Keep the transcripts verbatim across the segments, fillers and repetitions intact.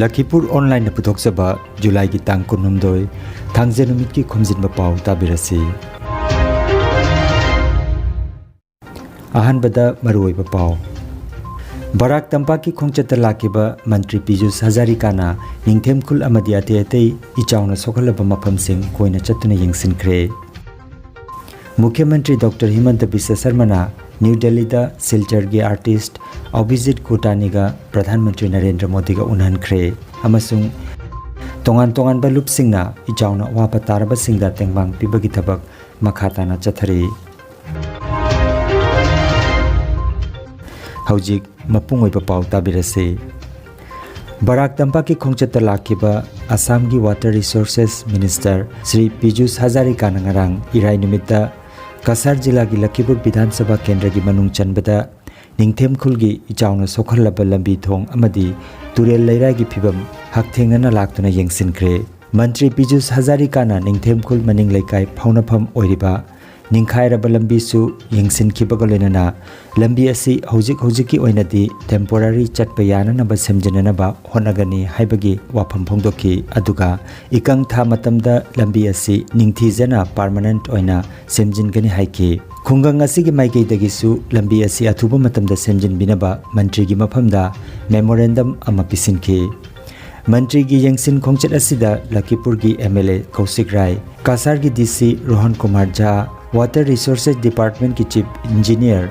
ꯂꯈꯤꯄꯨꯔ ꯑꯣꯟꯂꯥꯏꯟꯅ ꯄꯨꯊꯣꯛꯆꯕ ꯖꯨꯂꯥꯏꯒꯤ ꯇꯥꯡ ꯀꯨꯟꯍꯨꯝꯗꯣꯏ, ꯊꯥꯡꯖ ꯅꯨꯃꯤꯠꯀꯤ ꯈꯣꯝꯖꯤꯟꯕ ꯄꯥꯎ ꯇꯥꯕꯤꯔꯁꯤ꯫ ꯑꯍꯥꯟꯕꯗ ꯃꯔꯨꯑꯣꯏꯕ ꯄꯥꯎ꯫ ꯕꯔꯥꯛ ꯇꯝꯄꯥꯛꯀꯤ ꯈꯣꯡꯆꯠꯇ ꯂꯥꯛꯈꯤꯕ ꯃꯟꯇ꯭ꯔꯤ ꯄꯤꯖꯨꯁ ꯍꯖꯥꯔꯤꯀꯥꯅ ꯅꯤꯡꯊꯦꯝꯈꯨꯜ ꯑꯃꯗꯤ ꯑꯇꯩ ꯑꯇꯩ ꯏꯆꯥꯎꯅ ꯁꯣꯛꯍꯜꯂꯕ ꯃꯐꯝꯁꯤꯡ ꯀꯣꯏꯅ ꯆꯠꯇꯨꯅ ꯌꯦꯡꯁꯤꯟꯈ꯭ꯔꯦ꯫ ꯃꯨꯈ꯭ꯌ ꯃꯟꯇ꯭ꯔꯤ ꯗꯣꯛꯇꯔ ꯍꯤꯃꯟꯇ ꯕꯤꯁ꯭ꯋ ꯁꯔꯃꯅ ꯅ꯭ꯌꯨ ꯗꯦꯜꯂꯤꯗ ꯁꯤꯜꯆꯔꯒꯤ ꯑꯥꯔꯇꯤꯁ꯭ꯠ ꯑꯚꯤꯖꯤꯠ ꯀꯨꯔꯇꯥꯅꯤꯒ ꯄ꯭ꯔꯙꯥꯟ ꯃꯟꯇ꯭ꯔꯤ ꯅꯔꯦꯟꯗ꯭ꯔ ꯃꯣꯗꯤꯒ ꯎꯅꯍꯟꯈ꯭ꯔꯦ ꯑꯃꯁꯨꯡ ꯇꯣꯉꯥꯟ ꯇꯣꯉꯥꯟꯕ ꯂꯨꯞꯁꯤꯡꯅ ꯏꯆꯥꯎꯅ ꯑꯋꯥꯕ ꯇꯥꯔꯕꯁꯤꯡꯗ ꯇꯦꯡꯕꯥꯡ ꯄꯤꯕꯒꯤ ꯊꯕꯛ ꯃꯈꯥ ꯇꯥꯅ ꯆꯠꯊꯔꯤ꯫ ꯍꯧꯖꯤꯛ ꯃꯄꯨꯡ ꯑꯣꯏꯕ ꯄꯥꯎ ꯇꯥꯕꯤꯔꯁꯤ꯫ ꯕꯔꯥꯛ ꯇꯝꯄꯥꯛꯀꯤ ꯈꯣꯡꯆꯠꯇ ꯂꯥꯛꯈꯤꯕ ꯑꯁꯥꯝꯒꯤ Water Resources Minister ꯁ꯭ꯔꯤ ꯄꯤꯖꯨꯁ ꯍꯖꯥꯔꯤꯀꯥꯅ ꯉꯔꯥꯡ ꯏꯔꯥꯏ ꯅꯨꯃꯤꯠꯇ ꯀꯁꯥꯔ ꯖꯤꯂꯥꯒꯤ ꯂꯈꯤꯄꯨꯔ ꯕꯤꯙꯥꯟ ꯁꯚꯥ ꯀꯦꯟꯗ꯭ꯔꯒꯤ ꯃꯅꯨꯡ ꯆꯟꯕꯗ ꯅꯤꯡꯊꯦꯝꯈꯨꯜꯒꯤ ꯏꯆꯥꯎꯅ ꯁꯣꯛꯍꯜꯂꯕ ꯂꯝꯕꯤ ꯊꯣꯡ ꯑꯃꯗꯤ ꯇꯨꯔꯦꯜ ꯂꯩꯔꯥꯏꯒꯤ ꯐꯤꯕꯝ ꯍꯛꯊꯦꯡꯅꯅ ꯂꯥꯛꯇꯨꯅ ꯌꯦꯡꯁꯤꯟꯈ꯭ꯔꯦ꯫ ꯃꯟꯇ꯭ꯔꯤ ꯄꯤꯖꯨꯁ ꯍꯖꯥꯔꯤꯀꯥꯅ ꯅꯤꯡꯊꯦꯝꯈꯨꯜ ꯃꯅꯤꯡ ꯂꯩꯀꯥꯏ ꯐꯥꯎꯅꯐꯝ ꯑꯣꯏꯔꯤꯕ ꯅꯤꯡꯈꯥꯏꯔꯕ ꯂꯝꯕꯤꯁꯨ ꯌꯦꯡꯁꯤꯟꯈꯤꯕꯒ ꯂꯣꯏꯅꯅ ꯂꯝꯕꯤ ꯑꯁꯤ ꯍꯧꯖꯤꯛ ꯍꯧꯖꯤꯛꯀꯤ ꯑꯣꯏꯅꯗꯤ temporary ꯆꯠꯄ ꯌꯥꯅꯅꯕ ꯁꯦꯝꯖꯤꯟꯅꯅꯕ ꯍꯣꯠꯅꯒꯅꯤ ꯍꯥꯏꯕꯒꯤ ꯋꯥꯐꯝ ꯐꯣꯡꯗꯣꯛꯈꯤ꯫ ꯑꯗꯨꯒ ꯏꯀꯪ ꯊꯥ ꯃꯇꯝꯗ ꯂꯝꯕꯤ ꯑꯁꯤ ꯅꯤꯡꯊꯤꯖꯅ permanent ꯑꯣꯏꯅ ꯁꯦꯝꯖꯤꯟꯒꯅꯤ ꯍꯥꯏꯈꯤ꯫ ꯈꯨꯡꯒꯪ ꯑꯁꯤꯒꯤ ꯃꯥꯏꯀꯩꯗꯒꯤꯁꯨ ꯂꯝꯕꯤ ꯑꯁꯤ ꯑꯊꯨꯕ ꯃꯇꯝꯗ ꯁꯦꯝꯖꯤꯟꯕꯤꯅꯕ ꯃꯟꯇ꯭ꯔꯤꯒꯤ ꯃꯐꯝꯗ memorandum ꯑꯃ ꯄꯤꯁꯤꯟꯈꯤ꯫ ꯃꯟꯇ꯭ꯔꯤꯒꯤ ꯌꯦꯡꯁꯤꯟ ꯈꯣꯡꯆꯠ ꯑꯁꯤꯗ ꯂꯈꯤꯄꯨꯔꯒꯤ MLA ꯀꯧꯁꯤꯛ ꯔꯥꯏ, ꯀꯁꯥꯔꯒꯤ DC ꯔꯣꯍꯟ ꯀꯨꯃꯥꯔ ꯖꯥ, Water Resources Departmentꯀꯤ Chief Engineer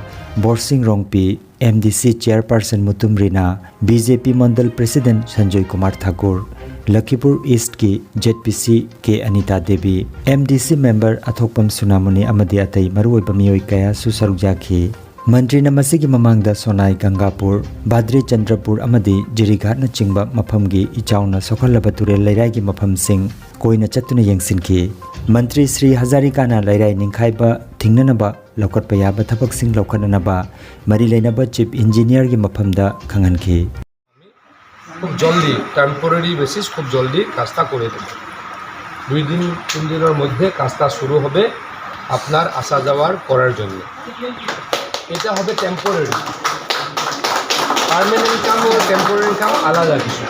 ꯕꯣꯔꯁꯤꯡ ꯔꯣꯡꯄꯤ, MDC Chairperson Mutum ꯔꯤꯅꯥ, BJP Mandal President Sanjoy Kumar Thakur, ꯂꯈꯤꯄꯨꯔ Eastꯀꯤ ZPC ꯀꯦ ꯑꯅꯤꯇꯥ ꯗꯦꯕꯤ, MDC member ꯑꯊꯣꯛꯄꯝ ꯁꯨꯅꯥꯃꯨꯅꯤ ꯑꯃꯗꯤ ꯑꯇꯩ ꯃꯔꯨꯑꯣꯏꯕ ꯃꯤꯑꯣꯏ ꯀꯌꯥꯁꯨ ꯁꯔꯨꯛ ꯌꯥꯈꯤ꯫ ꯃꯟꯇ꯭ꯔꯤꯅ ꯃꯁꯤꯒꯤ ꯃꯃꯥꯡꯗ ꯁꯣꯅꯥꯏ ꯒꯪꯒꯥꯄꯨꯔ, ꯕꯥꯗ꯭ꯔꯤ ꯆꯟꯗ꯭ꯔꯄꯨꯔ ꯑꯃꯗꯤ ꯖꯤꯔꯤꯘꯥꯠꯅꯆꯤꯡꯕ ꯃꯐꯝꯒꯤ ꯏꯆꯥꯎꯅ ꯁꯣꯛꯍꯜꯂꯕ ꯇꯨꯔꯦꯜ ꯂꯩꯔꯥꯏꯒꯤ ꯃꯐꯝꯁꯤꯡ ꯀꯣꯏꯅ ꯆꯠꯇꯨꯅ ꯌꯦꯡꯁꯤꯟꯈꯤ꯫ ꯃꯟꯇ꯭ꯔꯤ ꯁ꯭ꯔꯤ ꯍꯖꯥꯔꯤꯀꯥꯅ ꯂꯩꯔꯥꯏ ꯅꯤꯡꯈꯥꯏꯕ ꯊꯤꯡꯅꯅꯕ ꯂꯧꯈꯠꯄ ꯌꯥꯕ ꯊꯕꯛꯁꯤꯡ ꯂꯧꯈꯠꯅꯅꯕ ꯃꯔꯤ ꯂꯩꯅꯕ Chief Engineerꯒꯤ ꯃꯐꯝꯗ ꯈꯪꯍꯟꯈꯤ꯫ খুব জলদি, টেম্পোরারি বেসিস খুব জলদি কাজটা করে দেবে। দুই দিন তিন দিনের মধ্যে কাজটা শুরু হবে আপনার আসা যাওয়ার করার জন্য। এটা হবে টেম্পোরারি, পার্মানেন্ট কাম এবং টেম্পোরারি কাম আলাদা কিছু।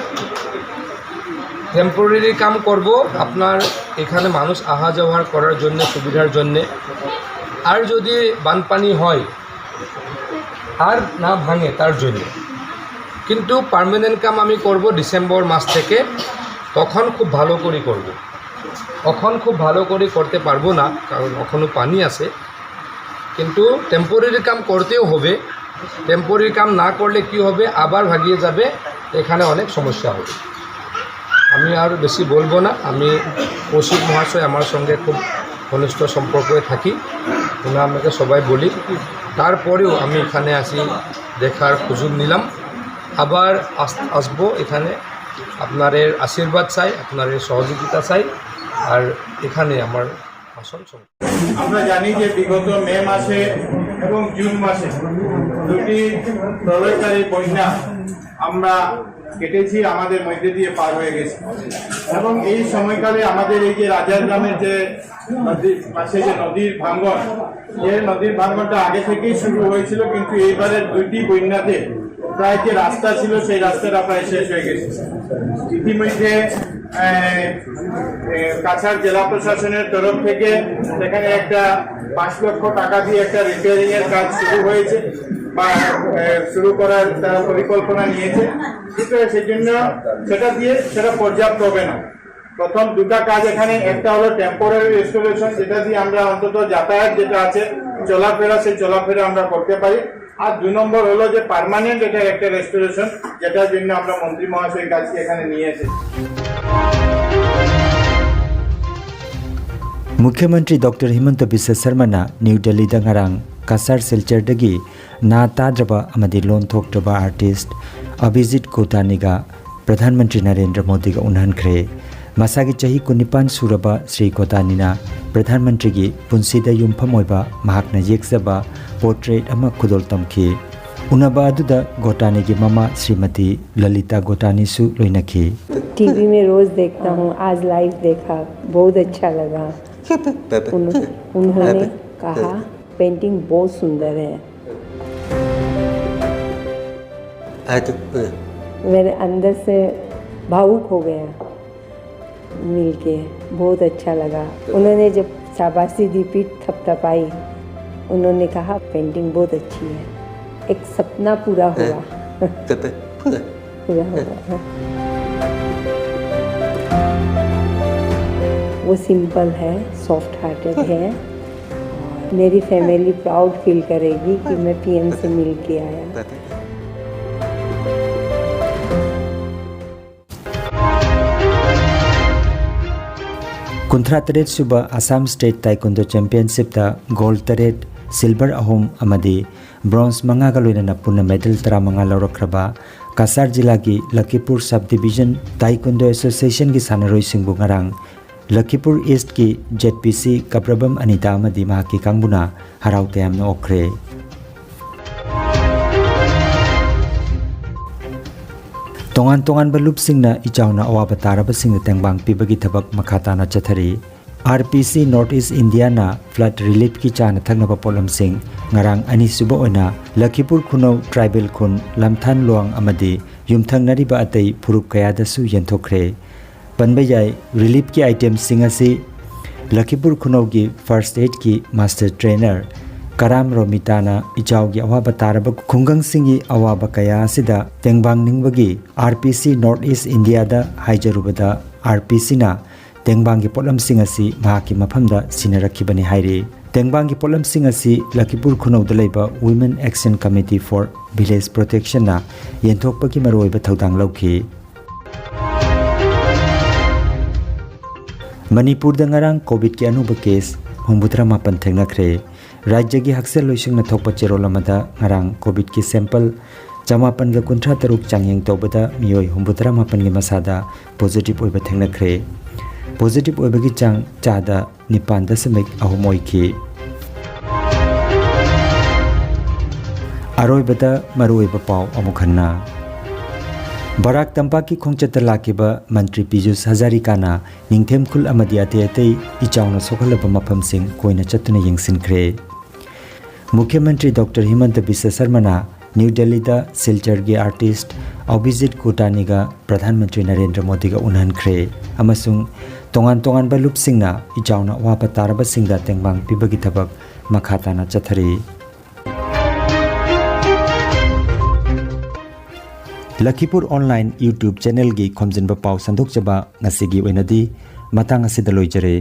টেম্পোরারি কাম করব, আপনার এখানে মানুষ আহা যাওয়ার করার জন্য, সুবিধার জন্য। আর যদি বানপানি হয়, আর না ভাঙে, তার জন্য। কিন্তু পার্মানেন্ট কাম আমি করব ডিসেম্বর মাস থেকে। তখন খুব ভালো করে করব। এখন খুব ভালো করে করতে পারবো না, কারণ এখনও পানি আছে। কিন্তু টেম্পোরারি কাম করতেও হবে। টেম্পোরারি কাম না করলে কি হবে, আবার ভাগিয়ে যাবে, এখানে অনেক সমস্যা হবে। আমি আর বেশি বলবো না। আমি কৌশিক মহাশয় আমার সঙ্গে খুব ঘনিষ্ঠ সম্পর্কে থাকি, ওনার আমাকে সবাই বলি। তারপরেও আমি এখানে আসি, দেখার সুযোগ নিলাম। আবার আস- আসবো এখানে, আপনাদের আশীর্বাদ চাই, আপনাদের সহযোগিতা চাই। আর এখানে আমার ভাষণ সমাপ্ত। আমরা জানি যে বিগত মে মাসে এবং জুন মাসে দুটি প্রলয়কারী বন্যা আমরা কেটেছি, আমাদের মধ্যে দিয়ে পার হয়ে গেছে। এবং এই সময়কালে আমাদের এই যে রাজার গ্রামের যে নদীর পাশে যে নদীর ভাঙ্গন, যে নদীর ভাঙ্গনটা আগে থেকেই শুরু হয়েছিল, কিন্তু এইবারের দুইটি বন্যাতে প্রায় যে রাস্তা ছিল, সেই রাস্তাটা প্রায় শেষ হয়ে গেছে। ইতিমধ্যে আহ, এ, কাছাড় জেলা প্রশাসনের তরফ থেকে সেখানে একটা পাঁচ লক্ষ টাকা দিয়ে একটা রিপেয়ারিং এর কাজ শুরু হয়েছে বা এ, শুরু করার তারা পরিকল্পনা নিয়েছে। কিন্তু সেই জন্য সেটা দিয়ে সেটা পর্যাপ্ত হবে না। প্রথম দুটা কাজ এখানে, একটা হলো টেম্পোরারি রেস্টোরেশন, যেটা দিয়ে আমরা অন্তত যাতায়াত যেটা আছে, চলাফেরা, সেই চলাফেরা আমরা করতে পারি। আর দুই নম্বর হলো যে পার্মানেন্ট এটা একটা রেস্টোরেশন, যেটার জন্য আমরা মন্ত্রী মহাশয়ের কাছে এখানে নিয়ে এসেছি। Mukhyamantri Doctor Himanta Biswa Sarmana New Delhi da ngarang Kasar Silchar dagi na tadraba amadi lon thokdraba artist Abhijit Gotaniga Pradhan Mantri Narendra Modiga ꯎꯅꯍꯟꯈ꯭ꯔꯦ꯫ ꯃꯁꯥꯒꯤ ꯆꯍꯤ ꯀꯨꯟꯅꯤꯄꯥꯟ ꯁꯨꯔꯕ ꯁ꯭ꯔꯤ ꯒꯣꯇꯥꯅꯤꯅ ꯄ꯭ꯔꯙꯥꯟ ꯃꯟꯇ꯭ꯔꯤꯒꯤ ꯄꯨꯟꯁꯤꯗ ꯌꯨꯝꯐꯝ ꯑꯣꯏꯕ ꯃꯍꯥꯛꯅ ꯌꯦꯛꯆꯕ ꯄꯣꯔꯇ꯭ꯔꯦꯠ ꯑꯃ ꯈꯨꯗꯣꯜ ꯇꯝꯈꯤ꯫ ꯎꯅꯕ ꯑꯗꯨꯗ ꯒꯣꯇꯥꯅꯤꯒꯤ ꯃꯃꯥ ꯁ꯭ꯔꯤꯃꯇꯤ ꯂꯂꯤꯇꯥ ꯒꯣꯇꯥꯅꯤꯁꯨ ꯂꯣꯏꯅꯈꯤ꯫ टीवी में रोज देखता हूँ, आज लाइव देखा, बहुत अच्छा लगा। उन, उन्होंने कहा पेंटिंग बहुत सुंदर है। मेरे अंदर से भावुक हो गया। मिलके बहुत अच्छा लगा। उन्होंने जब शाबाशी दी, पीठ थपथपाई, उन्होंने कहा, "पेंटिंग बहुत अच्छी है।" एक सपना पूरा हुआ। पूरा हुआ। वो सिंपल है, सॉफ्ट हार्टेड है। और मेरी फैमिली प्राउड फील करेगी कि मैं पीएम से मिल के आया। ꯀꯨꯟꯊ꯭ꯔꯥ ꯇꯔꯦꯠ ꯁꯨꯕ ꯑꯁꯥꯝ ꯁ꯭ꯇꯦꯠ ꯇꯥꯏꯀꯨꯟꯗꯣ ꯆꯦꯝꯄꯤꯌꯟꯁꯤꯞꯇ ꯒꯣꯜ ꯇꯔꯦꯠ, ꯁꯤꯜꯚꯔ ꯑꯍꯨꯝ ꯑꯃꯗꯤ ꯕ꯭ꯔꯣꯟꯖ ꯃꯉꯥꯒ ꯂꯣꯏꯅꯅ ꯄꯨꯟꯅ ꯃꯦꯗꯜ ꯇꯔꯥꯃꯉꯥ ꯂꯧꯔꯛꯈ꯭ꯔꯕ ꯀꯁꯥꯔ ꯖꯤꯂꯥꯒꯤ ꯂꯈꯤꯄꯨꯔ ꯁꯕ ꯗꯤꯕꯤꯖꯟ ꯇꯥꯏꯀꯨꯟꯗꯣ ꯑꯦꯁꯣꯁꯤꯌꯦꯁꯟꯒꯤ ꯁꯥꯟꯅꯔꯣꯏꯁꯤꯡꯕꯨ ꯉꯔꯥꯡ ꯂꯈꯤꯄꯨꯔ ꯏꯁ꯭ꯠꯀꯤ ꯖꯦꯠ ꯄꯤ ꯁꯤ ꯀꯕ꯭ꯔꯕꯝ ꯑꯅꯤꯇꯥ ꯑꯃꯗꯤ ꯃꯍꯥꯛꯀꯤ ꯀꯥꯡꯕꯨꯅ ꯍꯔꯥꯎ ꯇꯌꯥꯝꯅ ꯑꯣꯛꯈ꯭ꯔꯦ꯫ ꯇꯣꯉꯥꯟ ꯇꯣꯉꯥꯟꯕ ꯂꯨꯞꯁꯤꯡꯅ ꯏꯆꯥꯎꯅ ꯑꯋꯥꯕ ꯇꯥꯔꯕꯁꯤꯡꯗ ꯇꯦꯡꯕꯥꯡ ꯄꯤꯕꯒꯤ ꯊꯕꯛ ꯃꯈꯥ ꯇꯥꯅ ꯆꯠꯊꯔꯤ꯫ ꯑꯥꯔ ꯄꯤ ꯁꯤ ꯅꯣꯔꯠ ꯏꯁ꯭ꯠ ꯏꯟꯗꯤꯌꯥꯅ ꯐ꯭ꯂꯗ ꯔꯤꯂꯤꯐꯀꯤ ꯆꯥꯅ ꯊꯛꯅꯕ ꯄꯣꯠꯂꯝꯁꯤꯡ ꯉꯔꯥꯡ ꯑꯅꯤꯁꯨꯕ ꯑꯣꯏꯅ ꯂꯈꯤꯄꯨꯔ ꯈꯨꯅꯧ ꯇ꯭ꯔꯥꯏꯕꯦꯜ ꯈꯨꯟ ꯂꯝꯊꯥꯟ ꯂꯨꯋꯥꯡ ꯑꯃꯗꯤ ꯌꯨꯝꯊꯪꯅꯔꯤꯕ ꯑꯇꯩ ꯐꯨꯔꯨꯞ ꯀꯌꯥꯗꯁꯨ ꯌꯦꯟꯊꯣꯛꯈ꯭ꯔꯦ꯫ ꯄꯟꯕ ꯌꯥꯏ, ꯔꯤꯂꯤꯐꯀꯤ ꯑꯥꯏꯇꯦꯝꯁꯤꯡ ꯑꯁꯤ ꯂꯈꯤꯄꯨꯔ ꯈꯨꯅꯧꯒꯤ ꯐꯥꯔꯁꯠ ꯑꯦꯗꯀꯤ ꯃꯥꯁꯇꯔ ꯇ꯭ꯔꯦꯅꯔ ꯀꯔꯥꯝ ꯔꯣꯃꯤꯇꯥꯅ ꯏꯆꯥꯎꯒꯤ ꯑꯋꯥꯕ ꯇꯥꯔꯕ ꯈꯨꯡꯒꯪꯁꯤꯡꯒꯤ ꯑꯋꯥꯕ ꯀꯌꯥ ꯑꯁꯤꯗ ꯇꯦꯡꯕꯥꯡꯅꯤꯡꯕꯒꯤ ꯑꯥꯔ ꯄꯤ ꯁꯤ ꯅꯣꯔꯠ ꯏꯁ꯭ꯠ ꯏꯟꯗꯤꯌꯥꯗ ꯍꯥꯏꯖꯔꯨꯕꯗ, ꯑꯥꯔ ꯄꯤ ꯁꯤꯅ ꯇꯦꯡꯕꯥꯡꯒꯤ ꯄꯣꯠꯂꯝꯁꯤꯡ ꯑꯁꯤ ꯃꯍꯥꯛꯀꯤ ꯃꯐꯝꯗ ꯁꯤꯟꯅꯔꯛꯈꯤꯕꯅꯤ ꯍꯥꯏꯔꯤ꯫ ꯇꯦꯡꯕꯥꯡꯒꯤ ꯄꯣꯠꯂꯝꯁꯤꯡ ꯑꯁꯤ ꯂꯈꯤꯄꯨꯔ ꯈꯨꯅꯧꯗ ꯂꯩꯕ Women Action Committee for Village Protectionꯅ ꯌꯦꯟꯊꯣꯛꯄꯒꯤ ꯃꯔꯨꯑꯣꯏꯕ ꯊꯧꯗꯥꯡ ꯂꯧꯈꯤ꯫ ꯃꯅꯤꯄꯨꯔꯗ ꯉꯔꯥꯡ ꯀꯣꯚꯤꯗꯀꯤ ꯑꯅꯧꯕ ꯀꯦꯁ ꯍꯨꯝꯐꯨꯇꯔꯥ ꯃꯥꯄꯟ ꯊꯦꯡꯅꯈ꯭ꯔꯦ꯫ ꯔꯥꯖ꯭ꯌꯒꯤ ꯍꯛꯁꯦꯜ ꯂꯣꯏꯁꯪꯅ ꯊꯣꯛꯄ ꯆꯦꯔꯣꯜ ꯑꯃꯗ ꯉꯔꯥꯡ ꯀꯣꯚꯤꯗꯀꯤ ꯁꯦꯝꯄꯜ ꯆꯃꯥꯄꯟꯒ ꯀꯨꯟꯊ꯭ꯔꯥ ꯇꯔꯨꯛ ꯆꯥꯡꯌꯦꯡ ꯇꯧꯕꯗ ꯃꯤꯑꯣꯏ ꯍꯨꯝꯐꯨꯇꯔꯥ ꯃꯥꯄꯟꯒꯤ ꯃꯁꯥꯗ ꯄꯣꯖꯤꯇꯤꯚ ꯑꯣꯏꯕ ꯊꯦꯡꯅꯈ꯭ꯔꯦ꯫ ꯄꯣꯖꯤꯇꯤꯚ ꯑꯣꯏꯕꯒꯤ ꯆꯥꯡ ꯆꯥꯗ ꯅꯤꯄꯥꯟ ꯗꯁꯃꯤꯛ ꯑꯍꯨꯝ ꯑꯣꯏꯈꯤ꯫ ꯑꯔꯣꯏꯕꯗ ꯃꯔꯨꯑꯣꯏꯕ ꯄꯥꯎ ꯑꯃꯨꯛ ꯍꯟꯅ꯫ ꯕꯔꯥꯛ ꯇꯝꯄꯥꯛꯀꯤ ꯈꯣꯡꯆꯠꯇ ꯂꯥꯛꯈꯤꯕ ꯃꯟꯇ꯭ꯔꯤ ꯄꯤꯖꯨꯁ ꯍꯖꯥꯔꯤꯀꯥꯅ ꯅꯤꯡꯊꯦꯝ ꯈꯨꯜ ꯑꯃꯗꯤ ꯑꯇꯩ ꯑꯇꯩ ꯏꯆꯥꯎꯅ ꯁꯣꯛꯍꯜꯂꯕ ꯃꯐꯝꯁꯤꯡ ꯀꯣꯏꯅ ꯆꯠꯇꯨꯅ ꯌꯦꯡꯁꯤꯟꯈ꯭ꯔꯦ꯫ ꯃꯨꯈ꯭ꯌ ꯃꯟꯇ꯭ꯔꯤ ꯗꯣꯛꯇꯔ ꯍꯤꯃꯟꯇ ꯕꯤꯁ꯭ꯋ ꯁꯔꯃꯅ ꯅ꯭ꯌꯨ ꯗꯦꯜꯂꯤꯗ ꯁꯤꯜꯆꯔꯒꯤ ꯑꯥꯔꯇꯤꯁ꯭ꯠ ꯑꯚꯤꯖꯤꯠ ꯀꯨꯔꯇꯥꯅꯤꯒ ꯄ꯭ꯔꯙꯥꯟ ꯃꯟꯇ꯭ꯔꯤ ꯅꯔꯦꯟꯗ꯭ꯔ ꯃꯣꯗꯤꯒ ꯎꯅꯍꯟꯈ꯭ꯔꯦ ꯑꯃꯁꯨꯡ ꯇꯣꯉꯥꯟ ꯇꯣꯉꯥꯟꯕ ꯂꯨꯞꯁꯤꯡꯅ ꯏꯆꯥꯎꯅ ꯑꯋꯥꯕ ꯇꯥꯔꯕꯁꯤꯡꯗ ꯇꯦꯡꯕꯥꯡ ꯄꯤꯕꯒꯤ ꯊꯕꯛ ꯃꯈꯥ ꯇꯥꯅ ꯆꯠꯊꯔꯤ꯫ ꯂꯈꯤꯄꯨꯔ ꯑꯣꯟꯂꯥꯏꯟ YouTube ꯆꯦꯅꯦꯜꯒꯤ ꯈꯣꯝꯖꯤꯟꯕ ꯄꯥꯎ ꯁꯟꯗꯣꯛꯆꯕ ꯉꯁꯤꯒꯤ ꯑꯣꯏꯅꯗꯤ ꯃꯇꯥꯡ ꯑꯁꯤꯗ ꯂꯣꯏꯖꯔꯦ꯫